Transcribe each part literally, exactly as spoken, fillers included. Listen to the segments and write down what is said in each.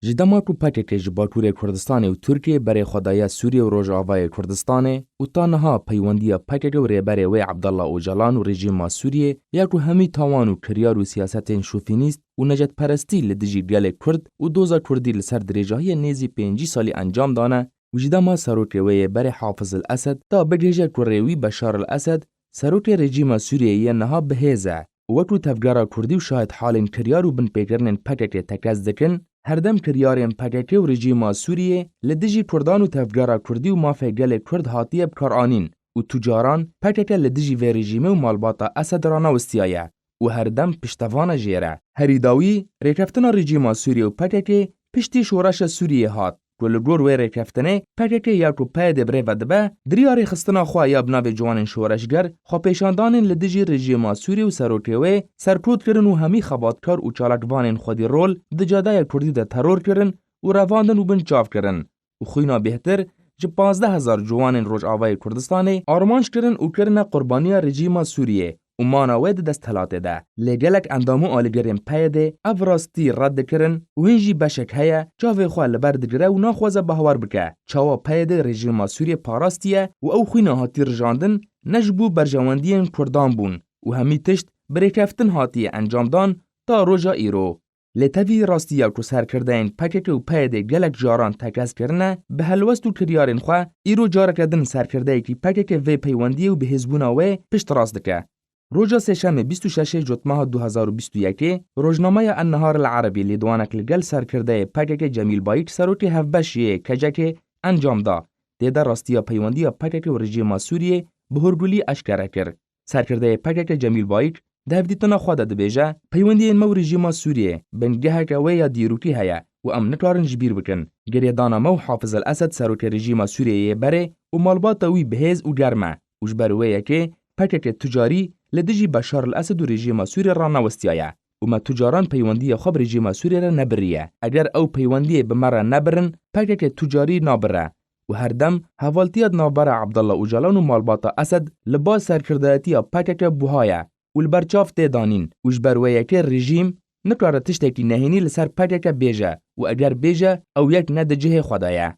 Ji dema ku P K K ji Bakurê Kurdistanê û Tirkiyê berê xwe daye Sûriyê û Rojavayê Kurdistanê û ta niha peywendiya P K K û rêberê wê Abdullah Ocalan û rejîma Sûriyê ya ku hemî tawan û kiryar û siyasetên şofînîst û necetperestî li dijî gelê Kurd û doza Kurdî li ser dirêjahiyê nêzî pêncî salî encam dane û ji dema serokê wê yê berê Hafiz el Esed ta bigihîje ku rê wî Beşar el Esed, serokê rejîma Sûriyeyê ye niha bi hêz e û wekî tevgera Kurdî û şahidhalên kiryar û binpêkirinên P K K tekez dikin, herdem kiryarên P K K û rejîma Sûriyê li dijî Kurdan û tevgera Kurdî û mafê gelê Kurd hatiye bikaranîn û tu caran P K K li dijî vê rejîmê û malbata Esed ranewistiyaye û herdem piştevana jê re. Herî dawî, rêkeftina rejîma Sûriyê û P K K piştî şoreşa Sûriyê hat, ku li gor wê rêkeftinê P K K ya ku P Y D bi rê ve dibe, di riya rêxistina xwe ya bi navê Ciwanên Şoreşger xwepêşandanên li dijî rejîma Sûriyê û serokê wê serkot kirin û hemî xebatkar û çalakvanên xwedî rol di cadeya Kurdî de teror kirin û revandin û binçav kirin û xwîna bêhtir ji pazdeh hezar ciwanên Rojavayê Kurdistanê armanc kirin û kirine qurbaniya rejîma Sûriyê û mana wê di desthilatê de. Lê gelek endam û alîgirên P Y D ev rastî red dikirin û hîn jî beşek heye çavê xwe li ber digire û naxwaze bawer bike çawa P Y D rejîma Sûriyê parastiye û ew xwîna hatî rijandin ne ji bo berjewendiyên Kurdan bûn û hemî tişt bi rêkeftin hatiye encamdan ta roja îro. Lê tevî rastiya ku serkirdeyên P K K û P Y D gelek caran tekez kirine, bi helwest û kiryarên xwe îro careke din serkirdeyekî P K K vê peywendiyê û bihêzbûna wê piştrast dike. Roja sêşemê bîst û şeş ê Cotmeha du hezar û bîst û yekê, rojnameya En-Nehar El-Erebî lêdwanek li gel serkirdeyê P K K Cemîl Bayik, serokê hevbeş yê K C K'ê, encam da. Tê de rastiya peywendiya P K K û rejîma Sûriyê bi hurgulî eşkere kir. Serkirdeyê P K K Cemîl Bayik di hevdîtina xwe de dibêje, peywendiyên me û rejîma Sûriyê bingeheke wê ya dîrokî heye û em nikarin ji bîr bikin. Girêdana me û Hafiz El Esed serokê rejîma Sûriyeyê yê berê û malbata wî bi hêz û germ e û ji ber wê yekê P K K tu carî li dijî Beşar El Esed û rejîma Sûriyê ranewestiyaye û me tu caran peywendiya xwe bi rejîma Sûriyê re nebiriye. Eger ew peywendiyê bi me re nebirin, P K K tu carî nabire û herdem hevaltiya di navbera Abdullah Ocalan û malbata Esed li ba serkirdayetiya P K K buha ye û li ber çav tê danîn û ji ber wê yekê rejîm nikare tiştekî nehênî li ser P K K bêje û eger bêje, ew yek ne di cihê xwe de ye.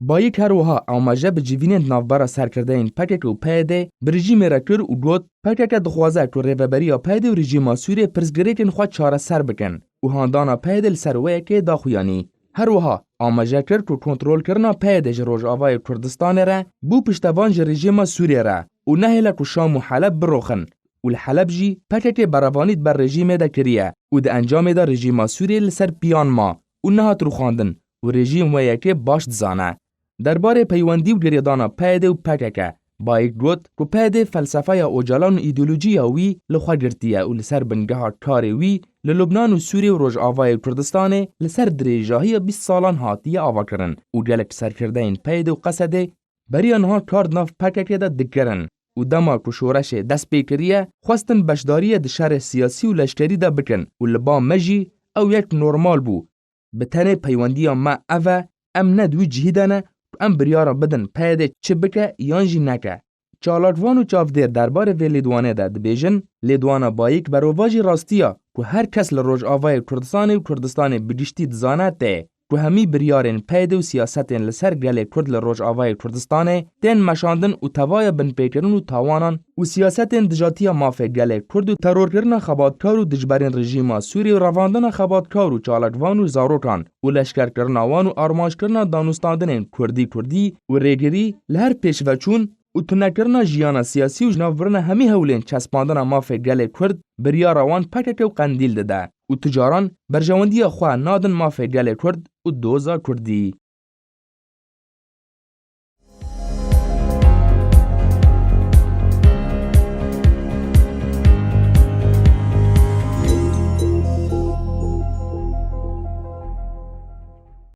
Bayik her wiha amaje bi civînên di navbera serkirdeyên P K K û P Y D bi rejîmê re kir û got, P K K dixwaze ku rêveberiya P Y D û rejîma Sûriyê pirsgirêkên xwe çareser bikin û handana P Y D li ser wê yekê daxuyanî. Her wiha amaje kir ku kontrolkirina P Y D ji Rojavayê Kurdistanê re bû piştevan ji rejîma Sûriyê re û nehêle ku Şam û Heleb biroxin û li Heleb jî P K K berevanî di ber rejîmê de kiriye û di encamê de rejîma Sûriyê li ser piyan ma û nehat rûxandin û rejîm wê yekê baş dizane. Derbarê peywendî û girêdana P Y D û P K K, Bayik got ku P Y D felsefeya Ocalan û îdeolojiya wî li xwe girtiye û li ser bingeha karê wî li Lubnan û Sûriyê û Rojavayê Kurdistanê li ser dirêjahiya bîst salan hatiye avakirin û gelek serkirdeyên P Y D û Qesedê beriya niha kar di nav P K K de dikirin û dema ku şoreşê dest pê kiriye, xwestin beşdariyê di şerê siyasî û leşkerî de bikin û li ba me jî ew yek normal bû. Bi tenê peywendiya me ev e, em ne di wî cihî de ne ku em biryara bidin P Y D çi bike yan jî neke. Çalakvan û çavdêr derbarê vê lêdwanê de dibêjin, lêdwana Bayik berovajî rastiya ku her kes li Rojavayê Kurdistanê û Kurdistanê bi giştî dizane tê ku hemî biryarên P Y D û siyasetên li ser gelê Kurd li Rojavayê Kurdistanê tên meşandin û tevaya binpêkirin û tawanan û siyasetên dijatiya mafê gelê Kurd û terorkirina xebatkar û dijberên rejîma Sûriyê û revandina xebatkar û çalakvan û zarokan û leşkerkirina wan û armancekirina danûstandinên Kurdî Kurdî û rêgirî li her pêşveçûn û tunekirina jiyana siyasî û jinavbirina hemî hewlên çespandina mafê gelê Kurd biryara wan P K K û Qendîl dide û tu caran berjewendiya xwe nadin mafê gelê Kurd û doza Kurdî.